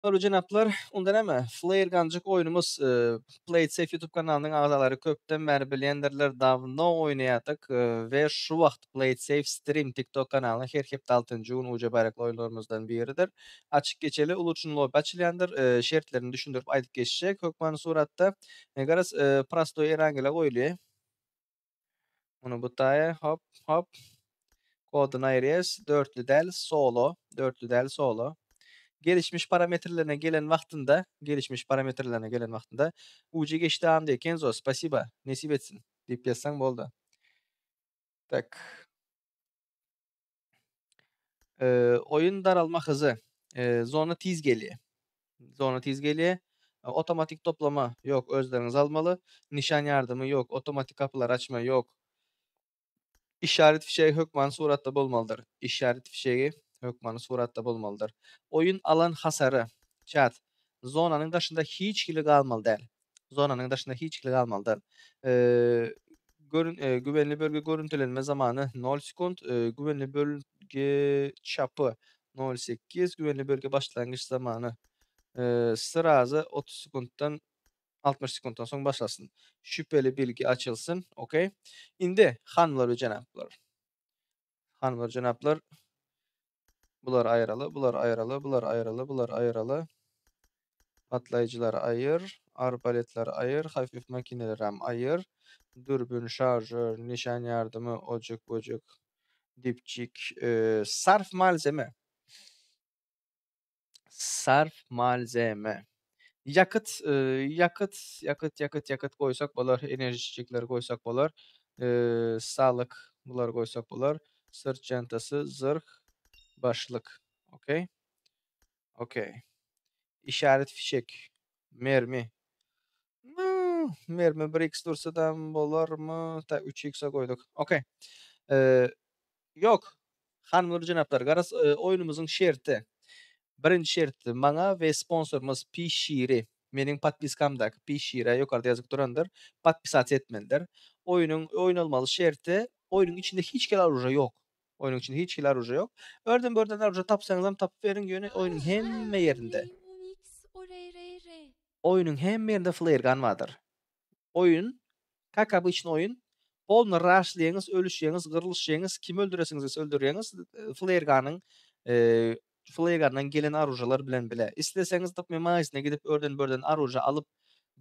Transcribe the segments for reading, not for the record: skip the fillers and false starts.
Hanymlar we jenaplar, onda näme, Flare Gunjyk oýnumyz Play It Safe YouTube kanalynyň agzalary köpden bäri bilýändirler, dawno oýnaýardyk we şu wagt Play It Safe Stream TikTok kanalyna her hepde altynjy gün uje baýrakly oýunlarymyzdan biridir. Açyk geçeli, uly üçin lobby açylýandyr, şertlerini düşündirip aýdyp geçjek hökmany suratda. Garaz, prostoý erangele goýulýar. Muny bu taýa hop hop. Koduny aýyrýas. Dörtlü däl solo. Dörtlü däl solo. Gelişmiş parametrlerine gelen wagtynda, gelişmiş parametrlerine gelen wagtynda UG geçdi agam diýýär. Kenzo, spasiba. Nesip etsin. Diýip ýazsaň boldy. Tak. Oýun daralma hyzy. Zona tiz gelýär. Zona tiz gelýär. Otomatik toplama ýok, özleriňiz almaly. Nişan ýardymy ýok, otomatik gapylary açma ýok. Işaret fişegi hökmany suratda bolmalydyr. Işaret fişegi hökmany suratda bolmalydyr. Oýun alan hasary, chat, zonanyň daşynda hiç hili galmaly däl. Zonanyň daşynda hiç hili galmaly däl. Görün, güvenli bölge görüntülenme zamany nol sekunt, güvenli bölge çapy nol sekiz, güvenli bölge başlangyç zamany srazy 30 sekuntdan 60 sekuntdan soň başlasyn. Şübheli bilgi açylsyn. Okey. Indi hanymlar we jenaplar. Hanymlar jenaplar bulary aýyraly, bulary aýyraly, bulary aýyraly, bulary aýyraly. Patlaýjylary aýyr, arbaletleri aýyr, hafif makinelerem aýyr. Dürbün, şarjör, nişan ýardymy, ojek-bojek, dipçik, sarf malzeme. Sarf malzeme. Ýakyt, ýakyt, ýakyt, ýakyt, ýakyt goýsak bolar. Enerji içecekleri goýsak bolar. Saglyk bulary goýsak bolar. Sırt çantasy, zyrh, başlyk. Okey. Okey. Işaret fişek. Mermi. Mermi 1x dursa da bolarmy? Ta 3x-e goýduk. Okey. Ýok. Hanymlar jenaplar, garaz oýnumyzyň şerti. Birinji şerti maňa we sponsorymyz Pişiri, meniň podpiskamdaky Pişirä ýokarda ýazyp durandyr, podpisasiýa etmelidir. Oýnuň oýnalmaly şerti, oýnuň içinde hiç hili oruža ýok. Oýnuň içinde hiç hili oruža ýok. Örden-börden oruža tapsaňyzam tapyp beriň, ýöne oýnuň hemme ýerinde. Oýnuň hemme ýerinde flare gun bardyr. Oýun, kak obyçny oýun. Polny raşlaýaňyz, ölüşýäňiz, gyrlyşýaňyz, kimi öldüresiňiz gelse öldürýäňiz. Flare gunyň flare gundan gelen oružalar bilen bile. Isleseňiz dykmy magazyna gidip örden-börden oruža alyp,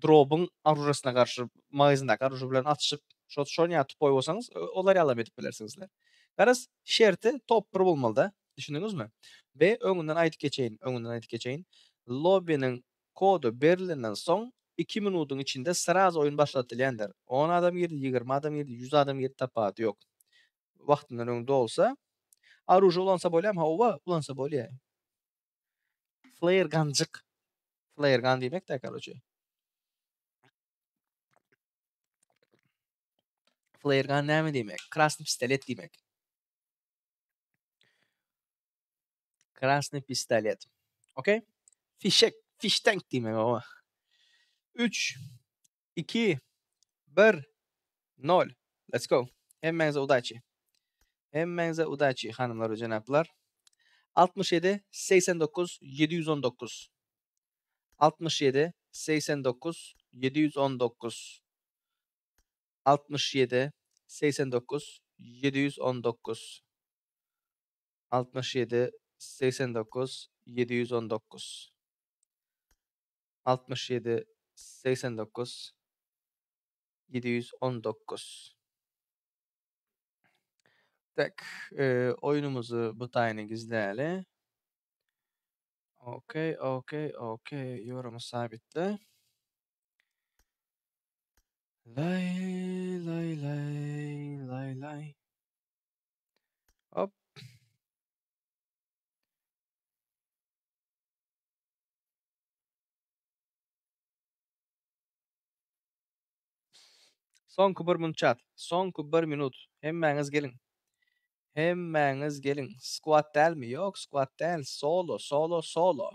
drobyň oružasyna garşy magazyndaki oruža bilen atyşyp, şo şon ýaly tupoý bolsaňyz, olar ýalam edip bilersiňizler. Garaz, şerti top bir bolmalyda. Düşündiňizmi? We öňünden aýdyp geçeýin, öňünden aýdyp geçeýin. Lobbiniň Kody berilenden soň iki minudyň içinde srazy oýun başlatylýandyr. On adam girdi, 20 adam girdi, 100 adam girdi tapawudy ýok. Wagtyndan öň dolsa, oružie ulansa bolýamy? Hawa, ulansa bolýar. Flare gunjyk. Flare gun diýmek-dä karoçe. Flare gun näme diýmek? Krasny pistolet diýmek. Krasny pistolet. Okey? Fişek, fiştenk diýmek oba. 3 2 1 0 Let's go. Hemmäňize udaçi. Hemmäňize udaçi hanymlar we jenaplar. 67 89 719 67 89 719 67 89 719 67 89 719 67 89 719 Tak, oýnumyzy bu taýyny gizläli. Okey, okey, okey, ýorumy sabitle. Lay lay lay lay lay. Hop. Soňky bir minut chat. Soňky bir minut. Hemmäňiz geliň. Hemmäňiz geliň. Squad dälmi? Ýok, squad däl. Solo, solo, solo.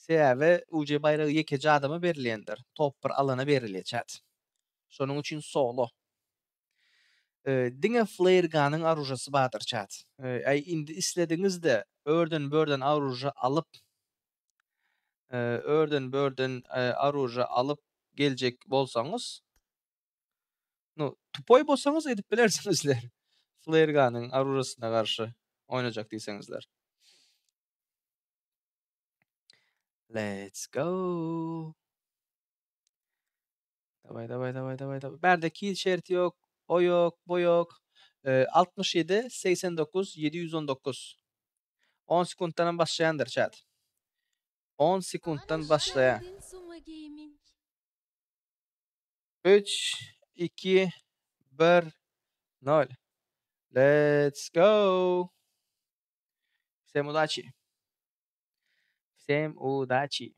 Sebäbi UJ baýragy ýekeje adama berilýändir. Top bir alana berilýär chat. Şonuň üçin solo. Diňe flare gunyň oružasy bardyr chat. Äý indi islediňizde örden-börden oruža alyp. Örden-börden oruža alyp geljek bolsaňyz, nu, tupoý bolsaňyz edip bilersiňizler. Flare gun-yň oružasyna garşy oýnajak diýseňizler. Let's go. Daway daway daway daway daway. Bärde kill şerti ýok, o ýok, bu ýok. 67 89 719. 10 sekuntdan hem başlaýandyr chat. 10 sekuntdan Hoş başlaýar. geldin Suma Gaming. 3 2 1 0. Let's go. Всем удачи. Всем удачи.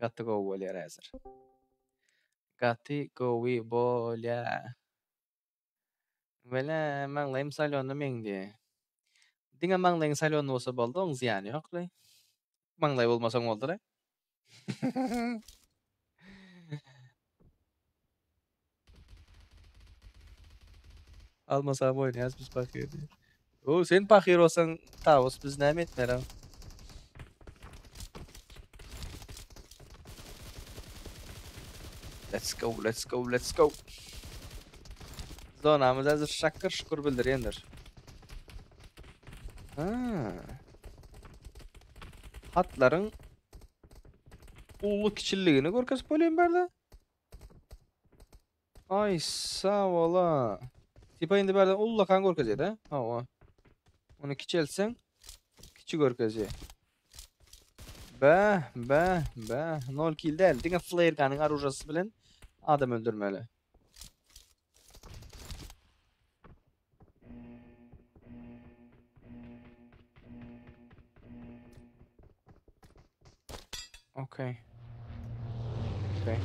Gaty gowy bolýar häzir. Gaty gowy bolýar. Wele maňlaýym salýonda meň diýe. Diňe maňlaýyň salýonda bolsa boldy, oň zyýany ýok-laý. Maňlaý bolmasaň boldy-laý. Almasam oýnaýas biz pahyr diýe. O sen pahyr bolsaň Tawus biz näme etmeli? Let's go, let's go, let's go. Zonamyz häzir şakyr şukur bildirýändir. Ha. Hatlaryň uly kiçiligini görkezip bolýan bärde. Ay sag bola. Tipa indi bärden ullakan görkezýär-de. Hawa. Ony kiçeltseň kiçi görkezýär. Bäh, bäh, bäh. Nol kill däl. Diňe flare gun-yň oružasy bilen adam öldürmeli. Okey. Okey.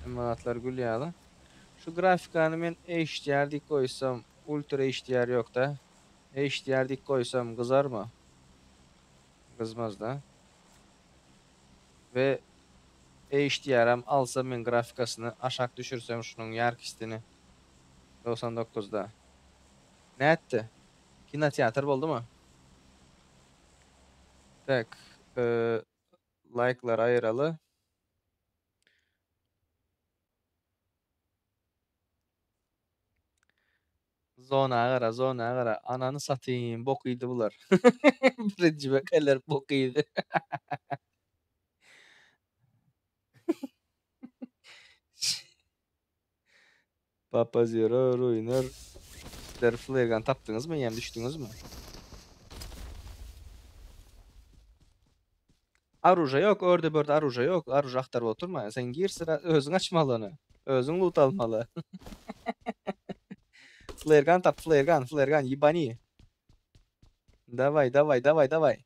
Hemme zatlar gül ýaly. Şu grafikany men HDR diýip goýsam, Ultra HDR ýok-da. HDR diýip goýsam gyzarmy? Gyzmaz-da. We HDR-am alsam men grafikasyny aşak düşürsem şunuň ýarkistini 99-da. Nätdi? Kinoteatr boldumy? Tak, laýklary aýyraly. Zona gara, zona gara. Anany satayım, bok iýdi bular. Birinji bekeler bok iýdi. Papa Zero, Ruiner. Sizler flare gun tapdyňyzmy, ýa düşdüňizmi? Oruža ýok, örde börde oruža ýok. Oruža aktaryp oturma. Sen gir sıra özüň açmaly ony. Özüň loot almaly. Flare gun tap, flare gun, flare gun, ебани. Давай, давай, давай, давай.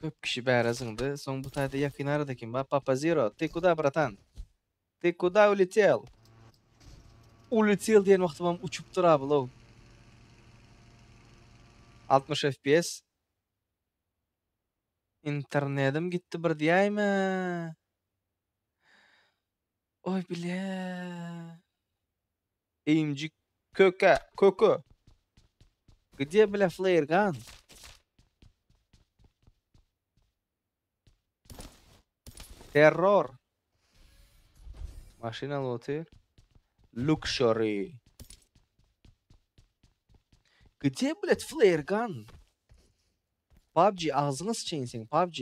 Köp kişi bäre zyňdy. Soň bu taýda ýakyn arada kim bar? Papa Zero, ты куда, братан? Ты куда улетел? Улетел diýen wagtymam uçupdyr ablow. 60 FPS. Internetim gitdi bir diýäýme. Oý bile. Eýimjik köke, köke. Где, бля, flare gun? Terror. Maşyn alyp otyr. Luxury. Где, блядь, flare gun? PUBG agzyňa sıçaýyn seň PUBG.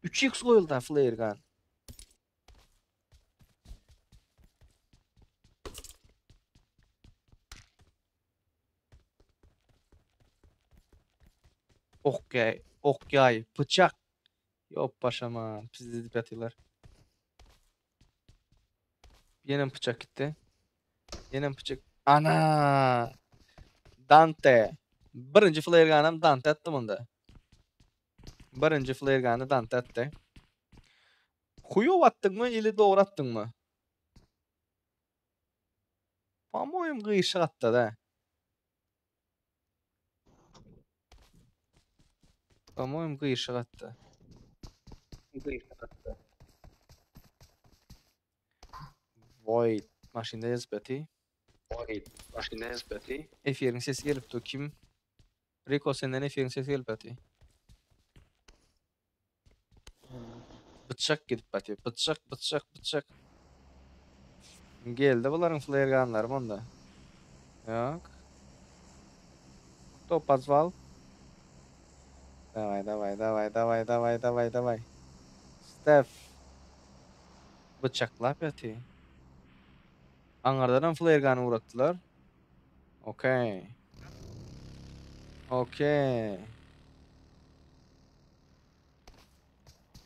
3x goýuldy flare gun. Ok ýaý, ok ýaý, pyçak. Ýok başama, pizdedip ýatyrlar. Ýenem pyçak gitdi. Ýenem pyçak. Ana! Dante. Birinji flare gunam Dante atdy munda. Birinji flare gun'y Dante atdy. Huýow atdyňmy ili dogry atdyňmy? Po-moýem gyşyk atdy-da. Po-moýem gyşyk atdy. Void maşynda ýazyp ýaty. Efiriň sesi gelip dur kim? Riko senden efiriň sesi gelip ýaty. Byçak gidip ýaty. Byçak, byçak, byçak. Geldi bularyň flare gunlary onda. Ýok. Kto pozval? Daway, daway, daway, daway, daway, daway, daway. Stef. Bıçaklap ýaty. Aňardanam flare gun ugratdylar. Okey. Okey.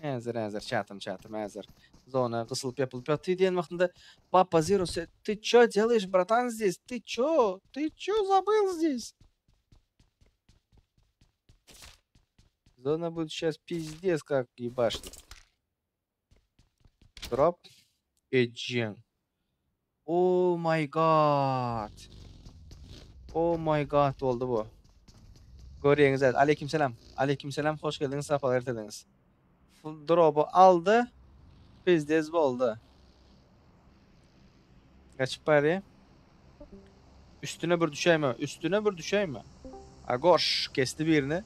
Häzir, häzir, çatym, çatym, häzir. Zona gysylyp ýapylyp ýaty diýen wagtynda Papa Zero se ty ço делаешь, братан, здесь? Ты ço? Ты ço забыл здесь? Зона будет сейчас пиздец как ебашить. Drop. Ejeň. Oh my god. Oh my god boldy bu. Görýäňiz evet. Aleyküm selam. Aleyküm selam. Hoş geldiňiz. Sapalar getirdiňiz. Drop'u aldy. Pizdez boldy. Gaçyp barýa. Üstüne bir düşäýme. Üstüne bir düşäýme. Agoş kesti birini.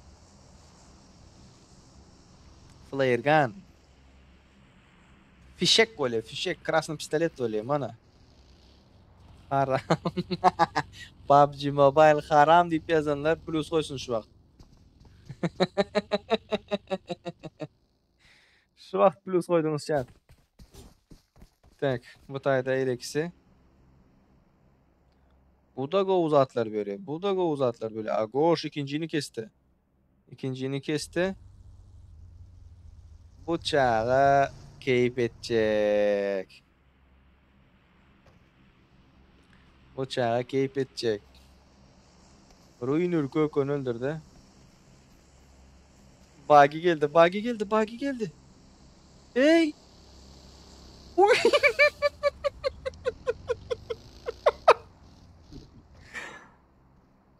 Flare gun. Fişek bolýar, fişek, krasny pistolet bolýar, mana. Haram. PUBG Mobile haram diýip ýazanlar plus goýsun şu wagt. Şu wagt plus goýduňyz chat. Tak, bu taýda eýlekisi. Bu da gowy zatlar berýär. Bu da gowy zatlar berýär. Agoş ikinjini kesdi. Ikinjini kesdi. Bu çaga keýp etjek. Bu çaga keýp etjek. Ruinur kökeni öldürdi. Bagi geldi, Bagi geldi, Bagi geldi. Ey! Uy!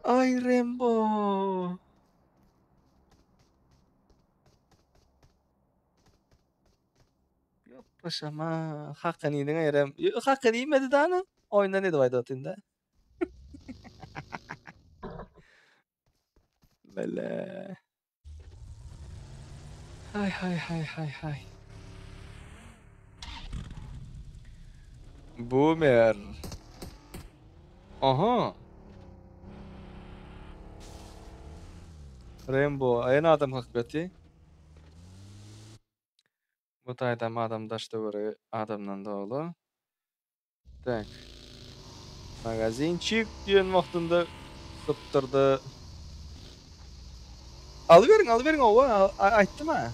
Ay Rembo. Ýok paşam-a, hakyny iýdiň eýrem. Hakyny iýmedi dana. Oýundan edip aýdyp otyryn-da. Bele. Hay hay hay hay hay. Boomer. Aha. Rembo, ýene adam hakykati. Bu taýdam adam daş töweregi adamdan doly. Tak. Magazinçik diýen wagtynda sypdyrdy. Alyberiň, alyberiň owa, aýtdym ha.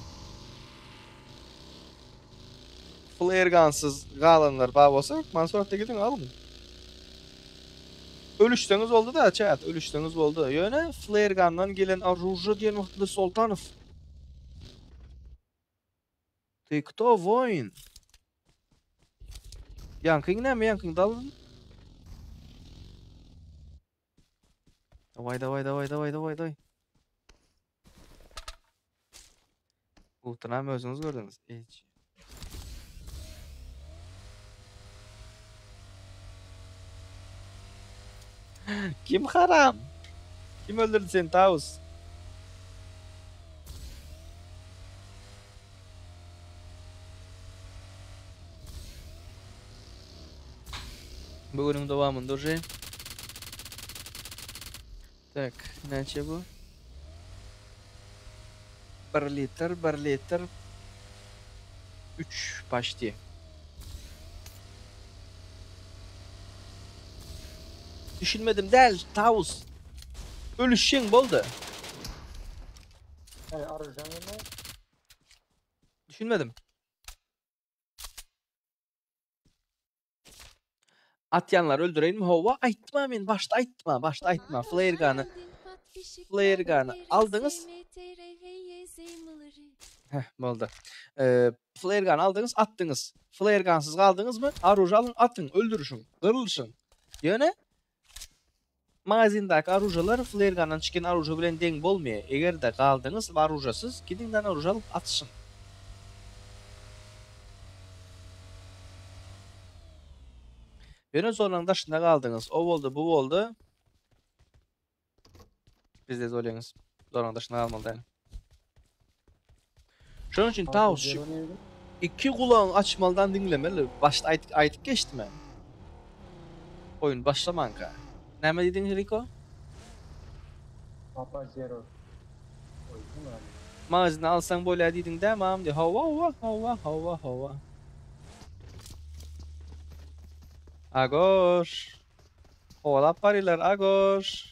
Flare gunsyz galanlar bar bolsa, hökman suratda gidiň alyň. Ölüşseňiz boldy da, chat, ölüşseňiz boldy. Ýöne flare gundan gelen oružie diýen wagtynda Soltanow. Ty kto voin? Ýaňkyň näme ýaňkyň dal. Daway daway daway daway daway daway. Ultynam özüňiz gördüňiz. Eç. Kim haram? Kim öldürdi seni Tawus? Bu günüň dowamynda uje. Tak, näçe bu? 1 litr, 1 litr. 3 paşti. Düşünmedim däl, Tawus. Ölüşşeň boldy. Hey, arıcan gelme. Düşünmedim. Atýanlary öldüreýinmi? Hawa, aýtma men başda aýtma, başda aýtma. Flare gun-y Flare gun-y aldyňyz. Heh, boldy. Flare gun aldyňyz, atdyňyz. Flare gun-syz galdyňyzmy? Oružy alyň, atyň, öldürişiň, gyrylyşyň. Ýöne magazindäki oružalar flare gun-dan çykan oruža bilen deň bolmaýar. Eger-de galdyňyz oružasyz, gidiň-de oruža alyp atyşyň. Ýöne zonanyň daşynda galdyňyz. O boldy, bu boldy. Bizde bolýaňyz. Zonanyň daşynda galmaly däl. Şonuň üçin Taos şu iki gulagyňy açmalydan diňlemeli. Başda aýdyp aýdyp geçdim men. Oýun başlamanka. Näme diýdiň Riko? Papa Zero. Oýun bar. Magazini alsaň bolýar diýdiň dä mam diý. Hawa hawa hawa hawa hawa. Agoş. Kowalap barýarlar Agoş.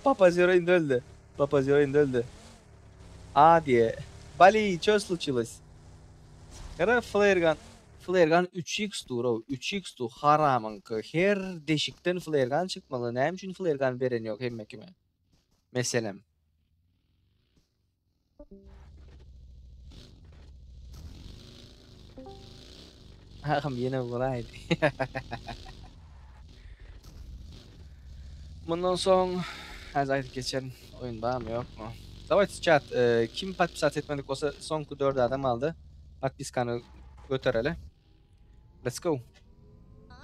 Papa Zero indi öldi. Papa Zero indi öldi. A diýe. Bali, ço sluçilось? Gara flare gun. Flare gun 3x dur, 3x dur haramyňky. Her deşikden flare gun çykmaly. Näme üçin flare gun beren ýok hemme kime? Meselem. Agam ýene vuraýdy. Mundan soň häzir aýdyp geçerin oýun barmy ýokmy. Dawayte chat e, kim podpisat etmedik bolsa soňky 4 adam aldy. Podpiskany götereli. Let's go.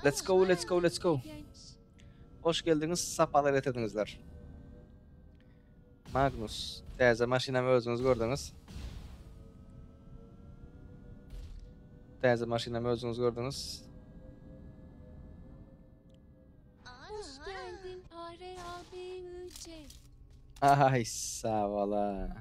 Let's go, let's go, let's go. Hoş geldiňiz, sapalar getirdiňizler. Magnus, täze maşynamy özüňiz gördüňiz. Täze maşynamy özüňiz gördüňiz. Hoş geldin R A B I C. Ay sag bola.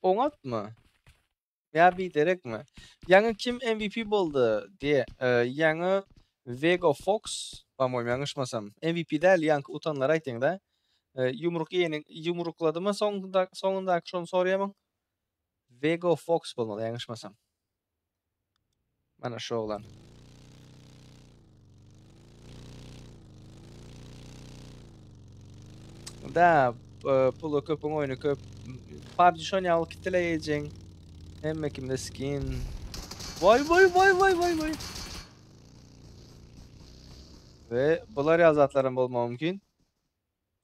Oňatmy? Ýa biderekmi? Ýaňy kim MVP boldy diýe, ýaňy Vego Fox, po-moýmu ýalňyşmasam, MVP däl, ýaňky utanlary aýtýaň-da. Ýumruk iýeni ýumrukladymy soňunda soňundaky şony soraýamyň? Vego Fox bolmaly ýalňyşmasam. Mana şu oglan. Da, puly köpüň oýny köp. PUBG şon ýaly kitile ejeň. Hemme kimde skin. Vay vay vay vay vay vay. We bular ýaly zatlaram bolmagy mümkin.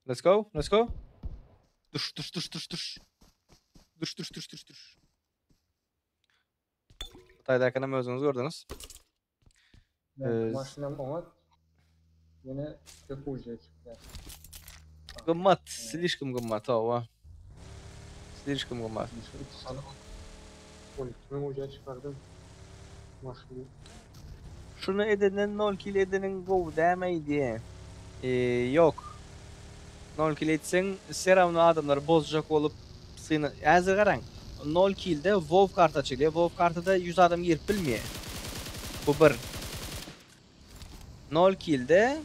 Let's go, let's go. Düş düş düş düş düş. Düş düş düş düş düş. Hytaýdakyny özüňiz gördüňiz. Ben maşynam oňat. Ýene köp uje çykýar. Gymmat, slişkom gymmat, hawa. Slişkom gymmat. 12 müň uje çykardym. Maşyny. Şuny edenden 0 kill edeniň gowy dämeýdi. Ýok. 0 kill etseň, все равно adamlar bozjak bolup syna. Häzir garaň. 0 killde WoW karta açylýar. WoW kartada 100 adam girip bilmeýär. Bu bir. 0 killde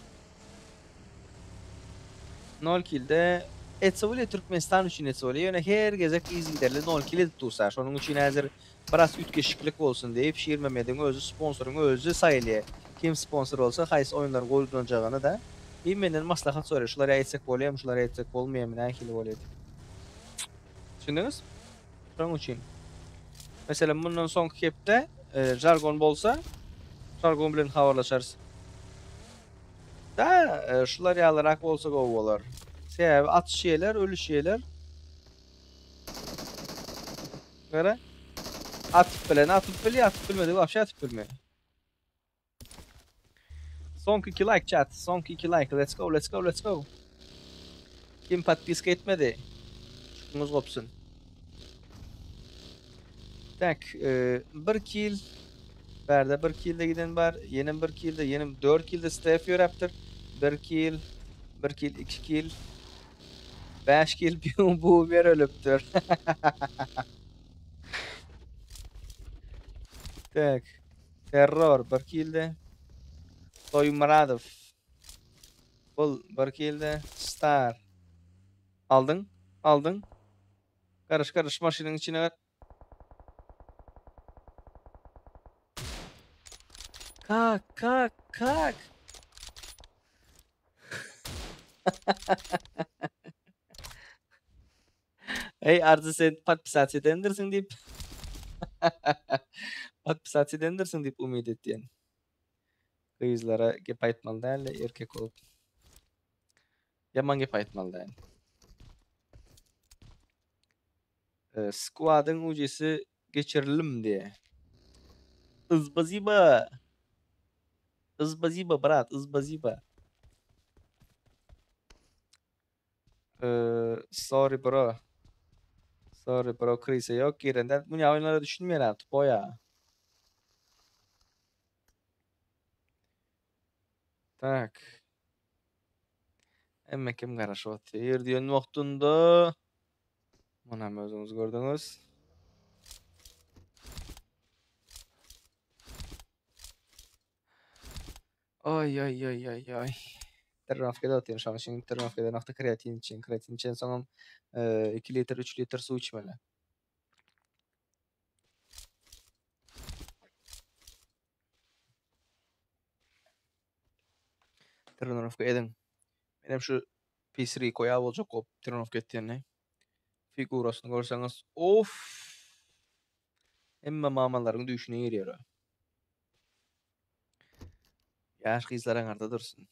0 killde etse bolýar Türkmenistan üçin etse bolýar. Ýöne her gezek yzygiderli 0 kill edip dursa, şonuň üçin häzir biraz üýtgeşiklik bolsun diýip Şirmemediň özi sponsoryň özi saýylýar. Kim sponsor bolsa haýsy oýunlaryň goýuljagyny da bir menden maslahat soraýar. Şular etsek bolýarmy, şular etsek bolmaýarmy, nähili bolýar diýip. Düşündiňiz? Şonuň üçin. Meselem, mundan soňky hepde jargon bolsa, jargon bilen habarlaşarys. Da, şular ýalyrak bolsa gowy bolar. Sebäbi atyş ýerler, ölüş ýerler. Gara. Atyp bilen atyp bilýär, atyp bilmedi, wapşe atyp bilmeýär. Soňky 2 like chat, soňky 2 like. Let's go, let's go, let's go. Kim podpiska etmedi? Şuňuz gopsun. Tak, bir kill. Bärde bir killde giden bar. Ýene bir killde, ýene 4 killde Steph ýörepdir. Bir kill, bir kill, 2 kill. 5 kill bu bir ölüpdir. Tak. Terror bir killde. Toýmuradow. Bul bir killde. Star. Aldyň? Aldyň. Garyş garyş maşynyň içine gar. Kak kak kak. Ey Arzy sen podpisat edendirsiň diýip. Podpisat edendirsiň diýip umyt etýän. Gyzlara gep aýtmaly däl-de erkek bolup. Ýaman gep aýtmaly däl. Squadyň ujysy geçirilim diýe. Yzbaziba. Yzbaziba brat, yzbaziba. Sorry bro. Sorry bro, krise ýok girende. Muny oýunlara düşünmeýän ha, tupoý ha. Tak. Hemme kim garaşyp otyr diýen wagtynda Muny hem özüňiz gördüňiz. Oý oý oý oý oý. Trenirovkada otyryn şonuň üçin trenirovkada nokta kreatin içýän. Kreatin içensoňam 2 litr 3 litr suw içmeli. Trenirovka ediň. Menem şu Pis Riko ýaly boljak bolup trenirovka etýän. Figurasyny görseňiz, off! Hemme mamalaryň düýşüne girýär o. Ýaş gyzlar aňarda dursun.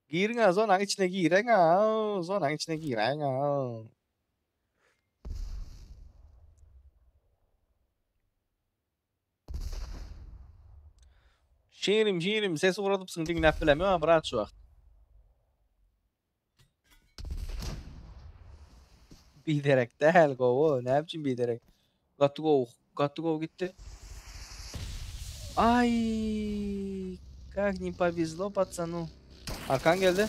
Giriň-ä zonaň içine gireň-ä, zonaň içine giräýiň-ä. Şirim şirim ses ugradypsyň diňläp bilemok brat şu wagt. Biderek däl gowy. Näme üçin biderek? Gaty gowy. Gaty gowy gitdi. Ay, как не повезло пацану. Arkan geldi.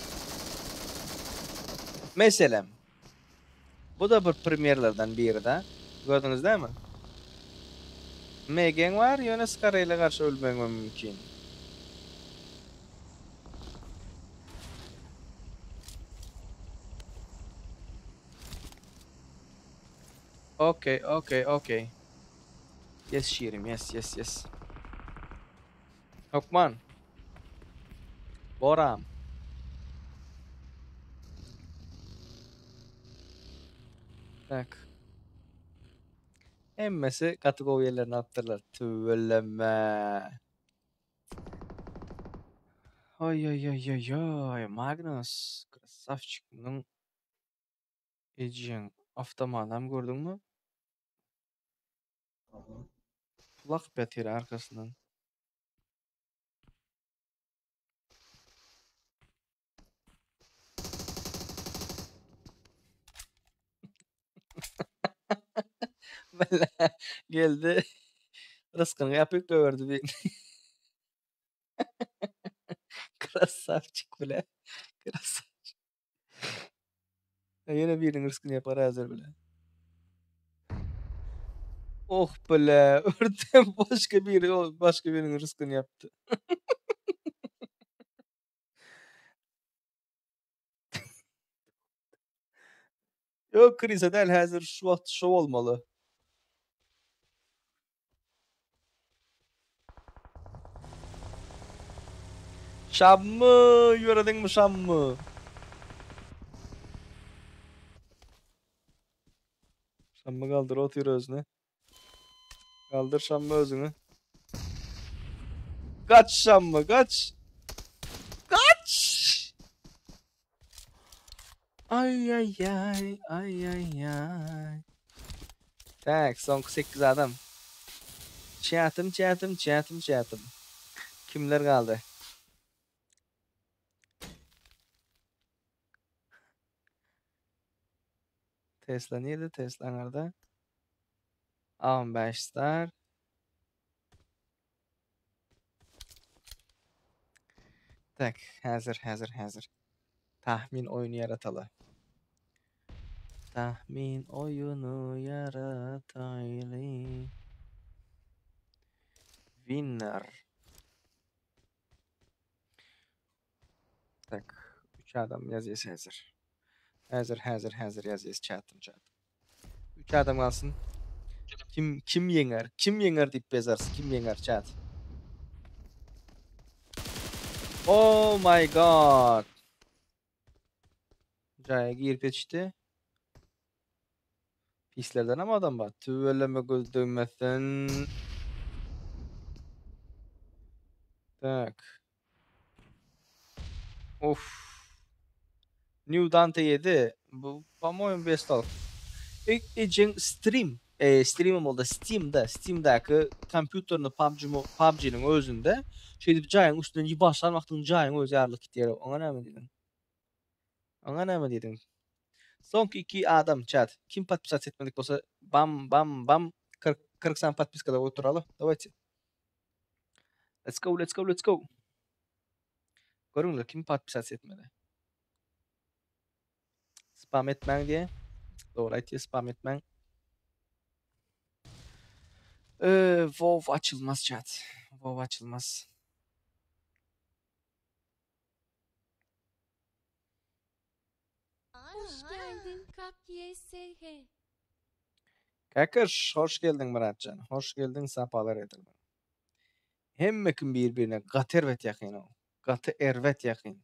Meselem. Bu da bir premýerlerden biri-de. Gördüňiz dämi? MG-ň bar, ýöne Skarele garşy ölmegiňem mümkin. Okey, okey, okey. Yes şirim, yes, yes, yes. Hökman. Boram. Tak. Hemmesi gaty gowy ýerlerini alypdyrlar. Tüweleme. Oý oý oý oý oý Magnus krasavçik munuň ejeň awtomatam gördüňmi? Pul akyp ýatyr arkasyndan. Bile geldi. Ryskyny ýapyp goýberdi bir. Krasavçik bile. Krasavçik. Ýene biriniň ryskyny ýapar häzir bile. Oh bile, örtem başga biri başga biriniň ryskyny ýapdy. Ýok, kriza däl, häzir şu wagt şow bolmaly. Şammy, ýörediňmi Şammy? Şammy galdyr otyr özüni. Galdyr Şammy özüňi. Gaç Şammy, gaç. Gaç! Ay ay ay ay ay ay. Tak, soňky 8 adam. Çätim, çätim, çätim, çätim. Kimler galdy? Tesla nirde? Tesla nerede? A15 star. Tak, häzir, häzir, häzir. Tahmin oýuny ýarataly. Tahmin oýuny ýarataýly. Winner. Tak, 3 adam ýazýas häzir. Häzir, häzir, häzir ýazýas chatym chat. 3 adam galsyn. Kim kim ýeňer? Kim ýeňer diýip ýazarys. Kim ýeňer chat? Oh my god. Jaýa girip ýetişdi. Pislerdenem adam bar. Tüweleme göz degmesin. Tak. Of. New Dante 7. Bu по-моему best al. Ejeň stream, e, streamim boldy Steam'de, Steam'däki kompýuterini PUBG PUBG-niň özünde şeýdip jaýyň üstünden başlan wagtyň jaýyň özi ýarylyp gitýär. Oňa näme diýdiň? Oňa näme diýdiň? Soňky iki adam chat. Kim podpisat etmedik bolsa bam bam bam 40 40 sany podpiskada oturaly. Dawayte. Let's go, let's go, let's go. Görüňler kim podpisat etmedi. Spam etmäň diýe. Dogry aýtýar, spam etmäň. Ee, WoW açylmaz chat. WoW açylmaz. Hoş geldin Kak YSH. Kakış, hoş geldiň Myratjan. Hoş geldiň, sapalar getirdiň. Hemme kim bir-birine gaty erbet ýakyn. Gaty erbet ýakyn.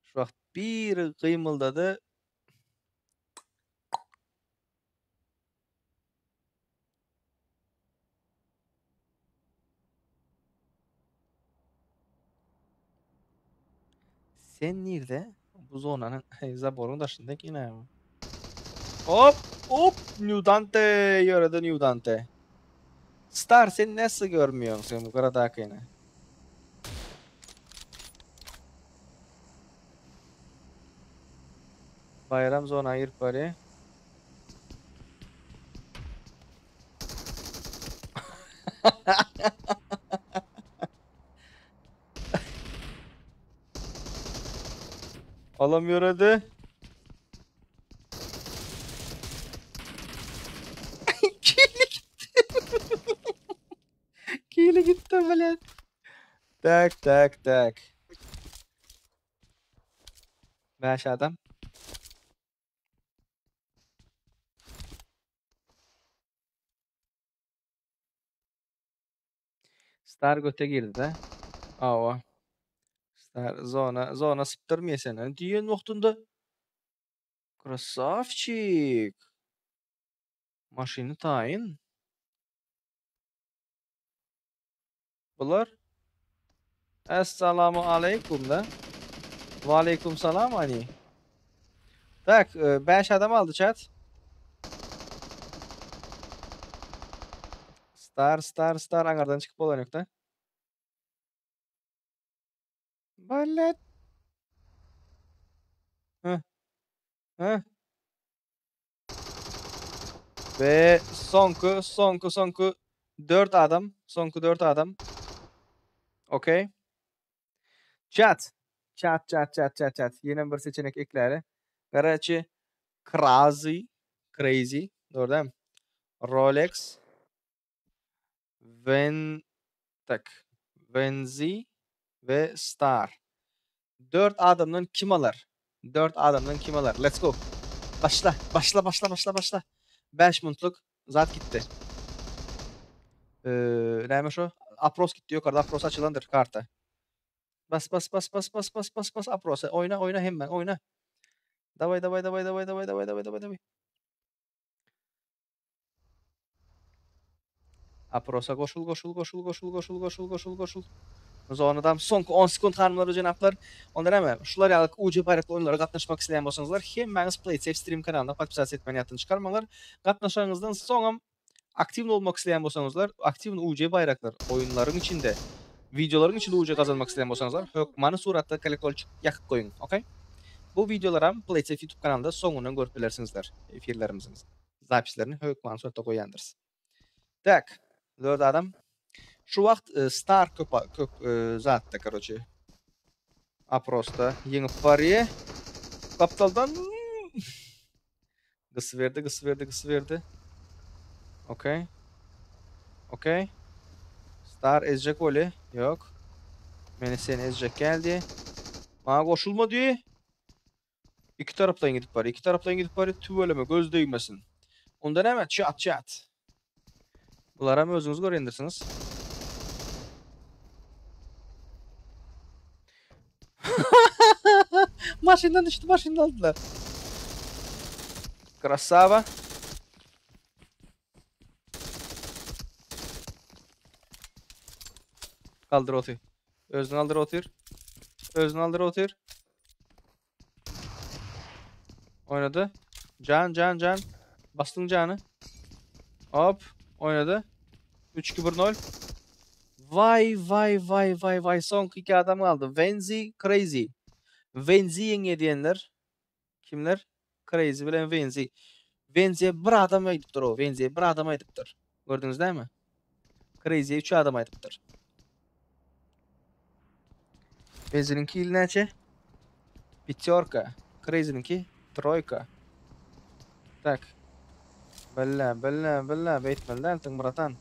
Şu wagt biri gymyldady. Sen nirde? Bu zonanın zaborun daşynda eken Hop hop New Dante ýöredi New Dante. Star sen nasıl görmüyorsun sen bu gyradakyny? Bayram zona girip barýar. Alamıyor hadi. Kili gitti. Kili gitti блядь. Tak tak tak. Bäş adam. Star göte girdi de. Awa. Star zona zona sypdyrmaýar seni. Diýen wagtynda Krasavчик. Maşyny taýyn. Bular Essalamu aleýkum da. Ve aleyküm salam ani. Tak, 5 adam aldy chat. Star star star aňardan çykyp bolan ýok da. Balet. Heh. Heh. Ve soňky soňky soňky 4 adam. Soňky 4 adam. Okey. Chat. Chat chat chat chat chat. Ýene bir seçenek ekläli. Garaçy Crazy Crazy. Dogry dämi? Rolex Ven tak Venzi ve Star. 4 adamdan kim alar? 4 adamdan kim alar? Let's go. Başla. Başla başla başla başla. 5 minutluk zat gitti. Ee, näme şu? Apros gitti yukarıda. Apros açılandır karta. Bas bas bas bas bas bas bas bas Apros'a. Oyna oyna hemen oyna. Davay davay davay davay davay davay davay davay davay. Aprosa goşul goşul goşul goşul goşul goşul goşul goşul. Zonadan soňky 10 sekund hanymlar we jenaplar. Onda näme? Şular ýaly UC baýrakly oýunlara gatnaşmak isleýän bolsaňyzlar, hemmäňiz PlaySafe Stream kanalyna podpisat etmeni ýatdan çykarmaňlar. Gatnaşanyňyzdan soňam aktiwny bolmak isleýän bolsaňyzlar, aktiwny UC baýraklar oýunlaryň içinde, wideolaryň içinde UC gazanmak isleýän bolsaňyzlar, hökmany suratda kolokolçik ýakyp goýuň, okey? Bu wideolaram PlaySafe YouTube kanalynda soňundan görüp bilersiňizler. Efirlerimiziň zapislerini hökmany suratda goýýandyrys. Tak, 4 adam. Şu wagt e, Star köp köp e, zatda, короче. Aprosda ýeňip barýar. Gapdaldan gysy berdi, gysy berdi, gysy berdi. Okey. Okey. Star ezjek bolýar. Ýok. Meni seni ezjek geldi. Maňa goşulmady. Iki tarapdan gidip barýar. Iki tarapdan gidip barýar. Tüweleme göz degmesin. Onda näme? Chat chat. Bularam özüňiz görýändirsiňiz. Maşyndan düşdi, maşyndan aldylar. Krasava. Galdyr oty. Özüni galdyr otyr. Özüni galdyr otyr. Oynady. Can can can. Basdyň jany. Hop. Oynady. 3 2 1 0. Vay vay vay vay vay. Soňky iki adam galdy. Wenzi Crazy. Wenzi ýeňýär diýenler. Kimler? Crazy bilen Wenzi. Wenzi'ye bir adam aýdypdyr o. Wenzi'ye bir adam aýdypdyr. Gördüňiz dämi? Crazy'ye 3 adam aýdypdyr. Wenzi'niňki il näçe? Pятёрка. Crazy'niňki troýka. Tak. Bella, bella, bella, beýtmeli dälsiň, bratan.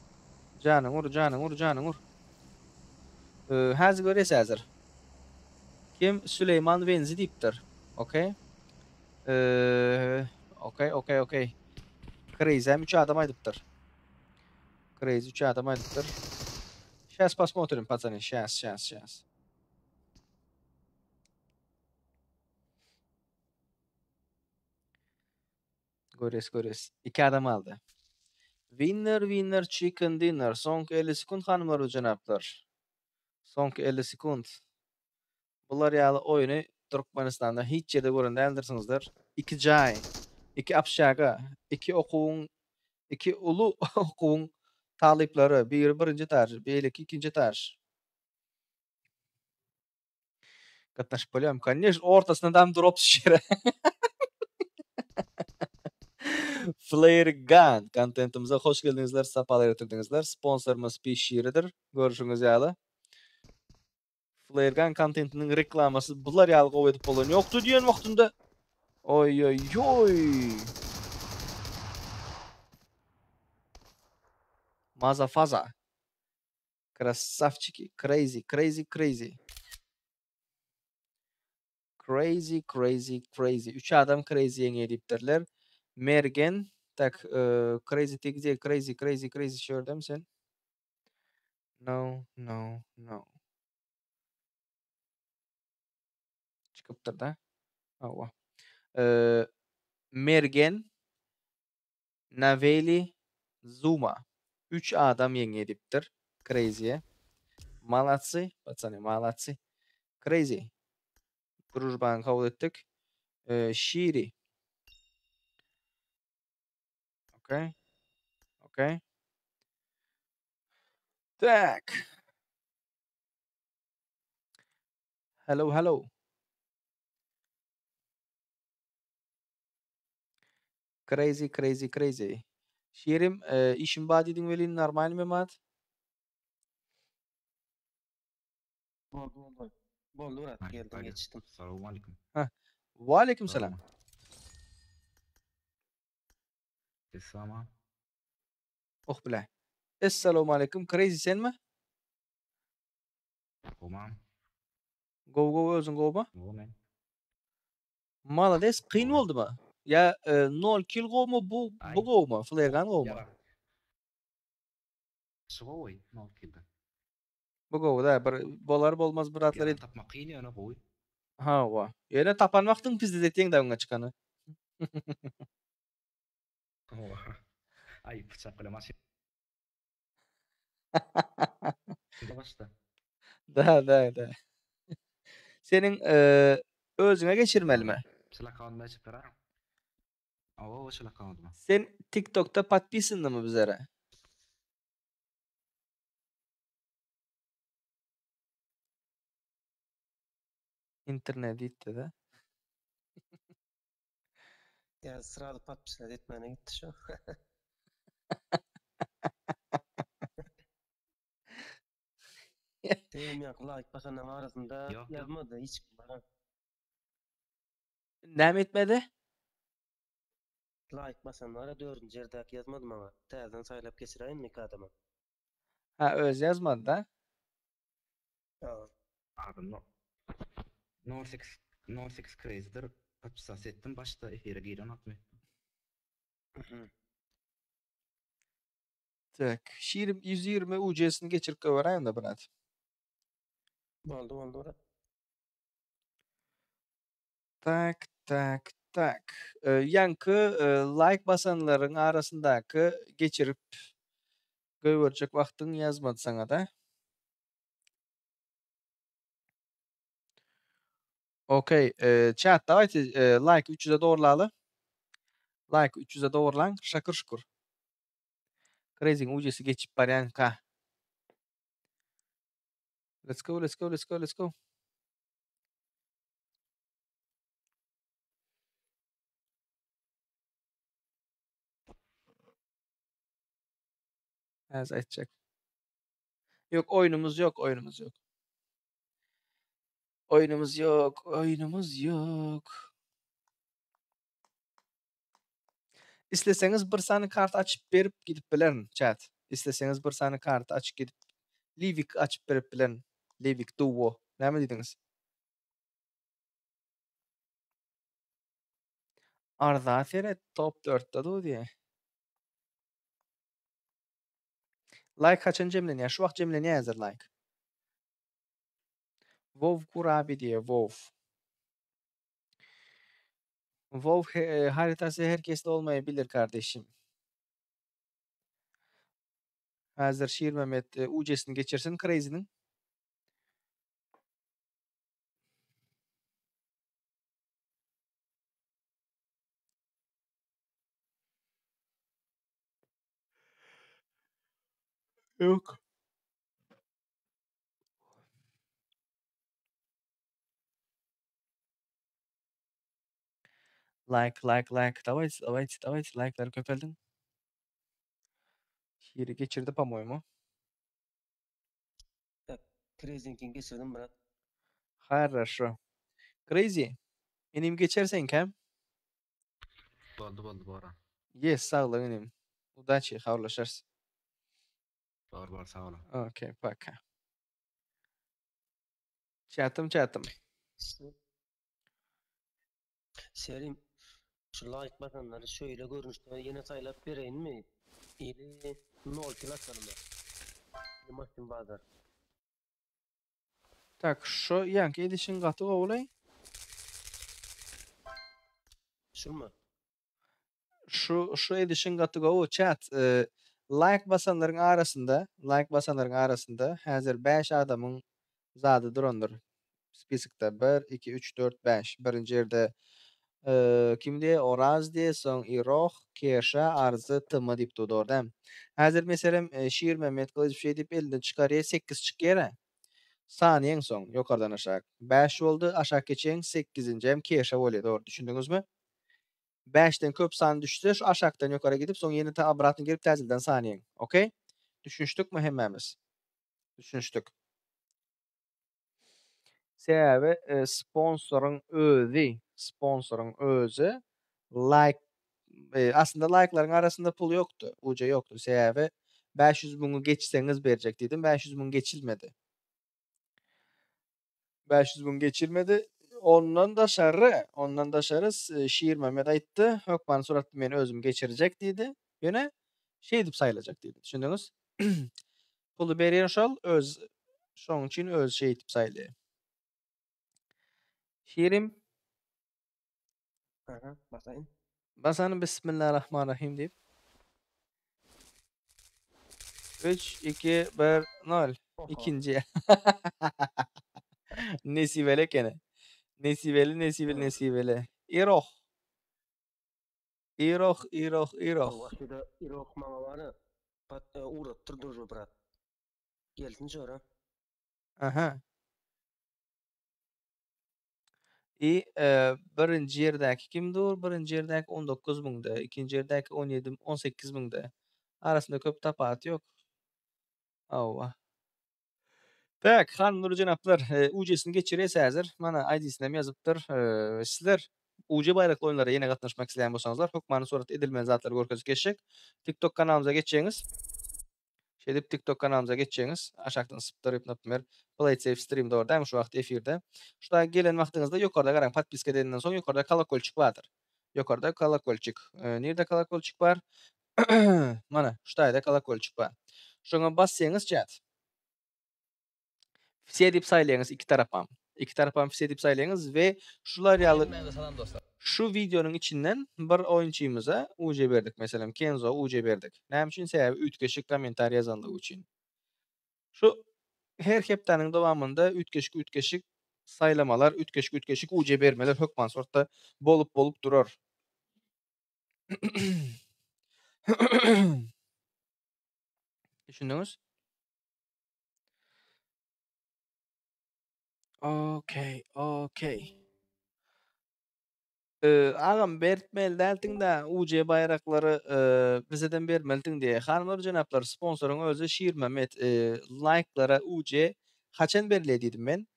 Janyň ur, janyň ur, janyň ur. Ee, häzir görýäs häzir. Kim Süleýman Wenzi diýipdir. Okey. Ee, okey, okey, okey. Crazy hem 3 adam aýdypdyr. Crazy 3 adam aýdypdyr. Сейчас посмотрим, пацаны. Сейчас, сейчас, сейчас. Görýäs, görýäs. Iki adam aldy. Winner, winner, chicken dinner. Soňky 50 sekunt hanymlar we jenaplar. Soňky 50 sekunt. Bular ýaly oýny Türkmenistanda hiç ýerde gören däldirsiňizler. Iki jaý, iki obşaga, iki okuwyň, iki uly okuwyň talyplary, biri birinji etaž, beýleki ikinji etaž. Gatnaşyp bolýarmy? Koneş, ortasynda dam drop düşýär. Flare Gun kontentimize hoş geldiňizler, sapalar getirdiňizler. Sponsorymyz Pişiridir. Görüşüňiz ýaly. Flare Gun kontentiniň reklamasy bular ýaly gowy edip bolan ýokdy diýen wagtynda Oý oý oý. Maza faza. Krasavçiki. Crazy, crazy, crazy. Crazy, crazy, crazy. Üç adam crazy ýeňýär diýipdirler. Mergen, tak, e, crazy ty gdzie? Crazy, crazy, crazy şu ýerdemi sen? No, no, no. Çykypdyr da. Hawa. E, Mergen, Naweli, Zuma. Üç adam ýeňýär diýipdir. Crazy-ye. Молодцы, пацаны, молодцы. Crazy. Дружбany kabul etdik. E, Şiri. Okey. Okey. Tak. Hello, hello. Crazy, crazy, crazy. Şirim, e, işim bar diýdiň welin normalmy mat? Boldy boldy. Boldy brat geldim ýetişdim. Salowmalikim. Ha. Waleýkim salam. Esama. Oh bile. Essalamu aleýkum. Crazy senmi? Gowmam. Gowy gowy özüň gowmy? Gowy men. Malades kyn Gowy. boldumy? Ýa e, 0 kill gowmy bu bu Aý. gowmy? Flare gun gowmy? Ýara. Şu gowy, nol killden. Bu gowy da bir bolar bolmaz bir atlar Ýara edip. tapmak kyn ýöne gowy. Hawa. Ýöne tapan wagtyň pizde etýäň da öňe çykany. Hawa. Aý pyçak bilen maşyn başda. Da da da. Seniň e, özüňe geçirmelimi? Şul akkauntyma geçip beräýiň. Hawa, şul akkauntyma. Sen TikTokda podpisanmy bizlere? Internet ýitdi de. Ýa srazu podpisat etmäne gitdi şu. Benim ýaňky like basanlaryň arasynda Ýok, ýok. ýazmady hiç kim bana. Näme etmedi? Like basanlara dördünji ýerdäki ýazmady maňa. Täzeden saýlap geçiräýinmi iki adama? Ha özi ýazmady da. Ha. Adym no. 08 08 Crazy'dir. Podpisat etdim başda efire giren wagtym. Mhm. Tak. Şirim 120 UC-sini geçirip goýberäýin da brat. Boldy boldy brat. Tak, tak, tak. E, ýaňky e, like basanlaryň arasyndaky geçirip goýberjek wagtyň ýazmady saňa da. Okey, chat dawayte like 300-e dogurlaly. Like 300-e dogurlaň, şakir şukur. Crazyň ujesi geçip barýanka. Let's go, let's go, let's go, let's go. Häzir aýtjak. Ýok, oýnumyz ýok, oýnumyz ýok. Oýnumyz ýok, oýnumyz ýok. Isleseňiz bir sany kart açyp berip gidip bilerin, chat. Isleseňiz bir sany kart açyp gidip Livik açyp berip bilerin. Livik Duo. Näme diýdiňiz? Arza seret, top 4-de dur diýe. Like haçan jemlenýär? Şu wagt jemlenýär häzir like. Wow Kurabi diýe, wow. Wow harytasy her kesde olmaýabilir kardeşim. Häzir Şirmemet ujesini geçirsin Crazy'niň. Ýok. Like, like, like. Dawayte, dawayte, dawayte. Like'lary köpeldiň. Şiri geçirdi, po-moýemu. Tak, Crazy'ninkini geçirdim, brat. Хорошо. Crazy. Inim geçer seňkäm. Boldy boldy bora. Yes, saglyk inim. Udачи, habarlaşarys. Bor bor sag boluň. Okey, пока. Çatym çatym. Selim, şu like basanlary şöyle görnüşde ýene saýlap bereýinmi? Ili nol kill atalymy? Ili Maşyn bazar. Tak, şu ýaňky edişiň gaty gowulaý. Şumy? Şu şu edişiň gaty gowy chat. E, like basanlaryň arasynda, like basanlaryň arasynda häzir 5 adamyň zady durandyr. Spiskda 1 2 3 4 5. Birinji ýerde e, kim diýe? Oraz diýe, soň Iroh, Keşa, Arzy, Tm diýip durdy orada. Häzir meselem e, Şir Mehmet Gylyç bir şey diýip elinden çykarýar, 8 çykýar. Saniýeň soň ýokardan aşak. 5 boldy, aşak geçeň 8-nji hem Keşa bolýar. Dogry düşündiňizmi? 5-den köp san düşse şu aşakdan ýokary gidip soň ýene ta obratno gelip täzeden saniýeň. Okey? Düşünişdikmi hemmämiz? Düşünişdik. Sebäbi e, sponsoryň özi, sponsoryň özi like e, aslynda like'laryň arasynda pul ýokdy, uca ýokdy. Sebäbi 500 müňi geçseňiz berjek diýdim. 500 müň geçilmedi. 500 müň geçilmedi. Ondan daşary, ondan daşary e, Şir Mehmet aýtdy, hökman suratda men özüm geçirjek diýdi. Ýöne şey diýip saýlajak diýdi. Düşündiňiz? Puly berýän şol öz şoň üçin öz şey diýip saýlaýar. Şirim Aha, basaýyn. Basany Bismillahirrahmanirrahim diýip. 3 2 1 0 Oho. İkinci. Nesibeli ekeni. Nesibeli, nesibeli, nesibeli. Iroh. Iroh, Iroh, Iroh. Wahşyda Iroh maňa bary pat e, ugratdyr durur brat. Gelsin şora. Aha. I e, birinji ýerdäki kim dur? Birinji ýerdäki 19 müňde, ikinji ýerdäki 17, 18 müňde. Arasynda köp tapawut ýok. Hawa. Tak, hanymlar jenaplar, e, UC-sini geçirýäs häzir. Mana ID-sini hem ýazypdyr. E, sizler UC baýrakly oýunlara ýene gatnaşmak isleýän bolsaňyzlar, hökmany suratda edilmeli zatlary görkezip geçjek. TikTok kanalymyza geçjeňiz. Şeýdip TikTok kanalymyza geçjeňiz. Aşakdan sypdyryp, naprimер, Play Safe Stream dogry dämi şu wagt efirde. Şuda gelen wagtyňyzda ýokarda garaň, podpiska edenden soň ýokarda kolokolçik bardyr. Ýokarda kolokolçik. E, nirde kolokolçik bar? Mana, şu taýda kolokolçik bar. Şoňa bassaňyz chat. Все diýip saýlaýaňyz iki tarapam. Iki tarapam все diýip saýlaýaňyz we şular ýaly şu videonyň içinden bir oýunçymyza UC berdik. Meselem Kenzo UC berdik. Näme üçin? Sebäbi üýtgeşik kommentariý ýazanlygy üçin. Şu her hepdäniň dowamynda üýtgeşik üýtgeşik saýlamalar, üýtgeşik-üýtgeşik UC bermeler hökman suratda bolup-bolup durar. Düşündiňiz? Okey, okey. Agam bertmeli däldiňdä UC baýraklary bizeden bermelidiň diýýär. Hanymlar jenaplar sponsoryň özi Şirmämmet laýklara UC haçan berilýär diýdim men.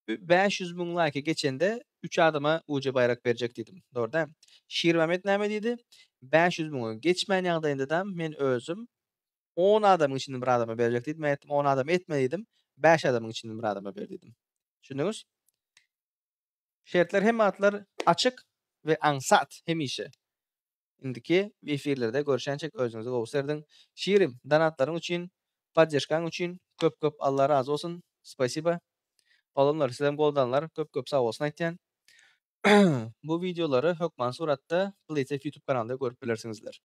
500 müň laýky geçende 3 adama UC baýrak berjek diýdim. Dogry däl. Şirmämmet näme diýdi? 500 müňe geçmän ýagdaýynda-da men özüm 10 adamyň içinden bir adama berjek diýdim. Men aýtdym 10 adam etme diýdim. 5 adamyň içinden bir adama ber diýdim. Düşündiňiz? Şertler hemme zatlar açyk we aňsat hemişe. Indiki efirlerde görüşänçek özüňize gowy serediň. Şirim, donatlaryň üçin, poddežkaň üçin köp köp Alla razy bolsun. Spasiba. Oglanlar sizem goldanlar köp köp sag bolsun aýtýan. Bu wideolary hökman suratda Playsafe YouTube kanalynda görüp bilersiňizler.